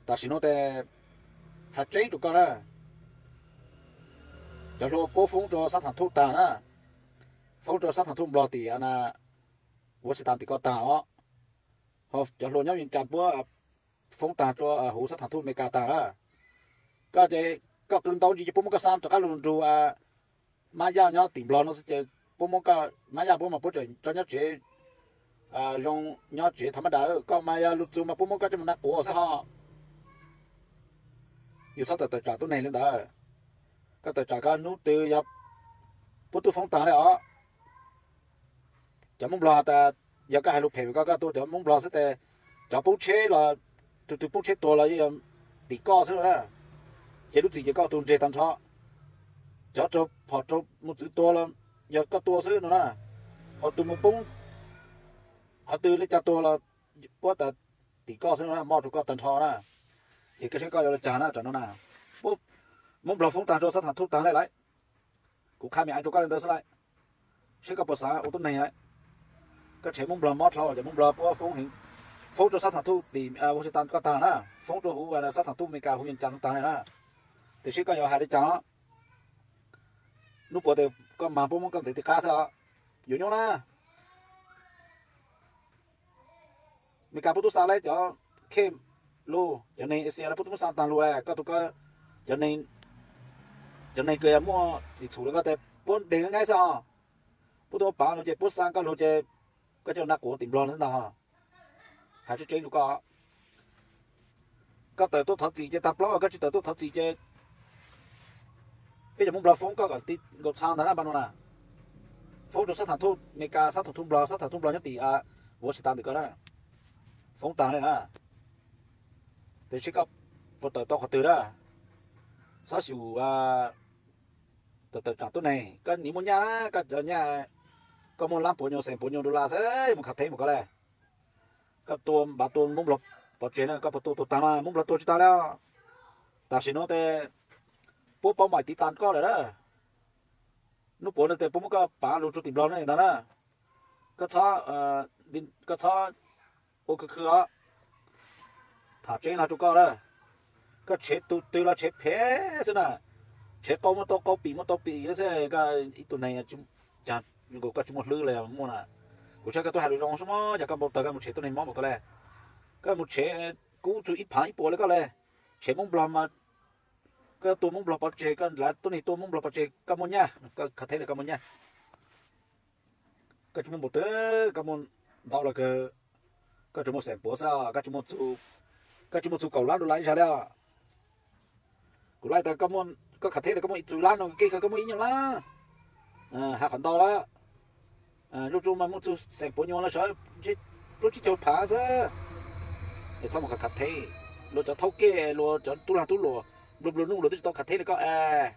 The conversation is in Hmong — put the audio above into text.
Tam sim no tes hais tseeb rau koj na, cov hluas puab foob rua xab tham thuj taag na, foob rua xab tham thuj Nplog tim na, Washington tim koj taag os, ho cov hluas nyob Vias Cas puab foob taag rua huv xab tham thuj Amelikas taag na. Koj ces koj qw ntau ntsis ces puab muab koj xa rov qaab lug nrug Mab Yaj nyob tim Nplog no xwb ces puab muab koj, Mab Yaj puab mas puab tseem tso nyob tsev zoo, nyob tsev thaum mab dam, koj mas yog lug txug mas puab muab koj coj mus naj quav xwb ho. Yug txhob tawm tawm tsam tuab neeg le ntawd. Koj tawm tsam koj nub twg yog puab tub foob taag le os. Cov Moob Nplog tas, yog koj hais lug phem koj, koj tua cov Moob Nplog xwb tes, cov poob tsheb los, tug tug poob tsheb tuag los yeej yog tim koj xwb na. Ces lub txim ces koj tug ntseg tag nrho. Cov raug phom raug mos txwv tuag los yog koj tua xwb no na. Ho tug mus poob qhov twg le caag tuag los puab tas tim koj xwb no na, mob rua koj tag nrho na. Ces koj saib koj yuav le caag na, tam no na. Puab, Moob Nplog foob taag rua xab tham thuj taag le lawm. Kuv qha me ais rua koj le ntawd xwb lawm, saib koj puas xav ua tuab neeg lawm. Koj tshev Moob Nplog mob dhau, cov Moob Nplog puab foob, foob rua xab tham thuj tim Washington koj taag na, foob rua huv xab tham thuj Amelikas huv Vias Cas taag le na. Tes saib koj yuav hais le caag. Nub puav tes koj mas puab muab koj ntxiv tim qab xwb os. Yuav nyob na, Amelikas puab tub xa le cov khej lug, cov neeg Asia le puab tub muab xa taag lug, koj tug, cov neeg kws yog muaj txim txhum le koj tes puab ntes nqaib xwb os. Puab tub muab paav lug ces puab xa koj lug ces koj coj naj quav tim Nplog xwb ntag. Hais tseeb tseeb rua koj, koj tawm tuaj thov txim ces tag plaub, koj tsi tawm tuaj thov txim ces peb cov Moob Nplog foob koj kom ti nkaus txha ntag na, npaum no na. Foob rua xab tham thuj Amelikas, xab tham thuj Nplog, xab tham thuj Nplog nyob tim Washington ntawm koj na, foob taag le na. Tes saib koj puas tawm tau qhov twg na. Txhob xyum tawm tawm tsam tuab neeg, koj nim muaj nyaj, koj cov nyaj, koj muaj lab puav nyuas xees puav nyuas dollar xwb mus khav theb mus koj le. Koj tua npav tua Moob Nplog pov tseg na, koj puas tua tuag taag mas Moob Nplog tuag tsi taag le. Tam sim no tes puab paub maim tiv tas koj lawm na. Nub puav no tes puab muab koj paav lug rua tim Nplog ne ntag na. Koj txhob, koj txhob ua khwv khwv os. Tham tseeb no rua koj na, koj tshev tug twg los tshev phem xwb na. Tshev qau muaj tau qau, pim muaj tau pim xwb, koj ib tug neeg, koj tsi muaj hlwb le muaj na. Kuv saib koj tub hais lus zoo xwb mog, yog koj npau taws koj mus tshev tuab neeg mob npaum koj le. Koj mus tshev kub txug ib phaav ib puas le koj le. Tshev Moob Nplog mas koj tua Moob Nplog pov tseg, koj lav tuab neeg tua Moob Nplog pov tseg, koj muaj nyaj, koj khav theb le koj muaj nyaj. Koj tsi muaj npau taws, koj muaj ntau los kawg, koj tsuas muaj xeem puav xwb, koj tsi muaj txug kaum lab dollar ib zag le. Kuv laij tas koj khav theb tas koj muaj ib txwm lab no, kej kawg koj muaj ib nyuag lab, has qhov ntau lawm. Zuj zus mas muaj txug xeem puav nyuas los sawv plaub tsib caug phaav xwb. Es txhob mus khav khav theb, luag cov thaub kej, luag cov tub lag tub luam, nplua nplua nuj luag twb tsi tau khav theb li koj es.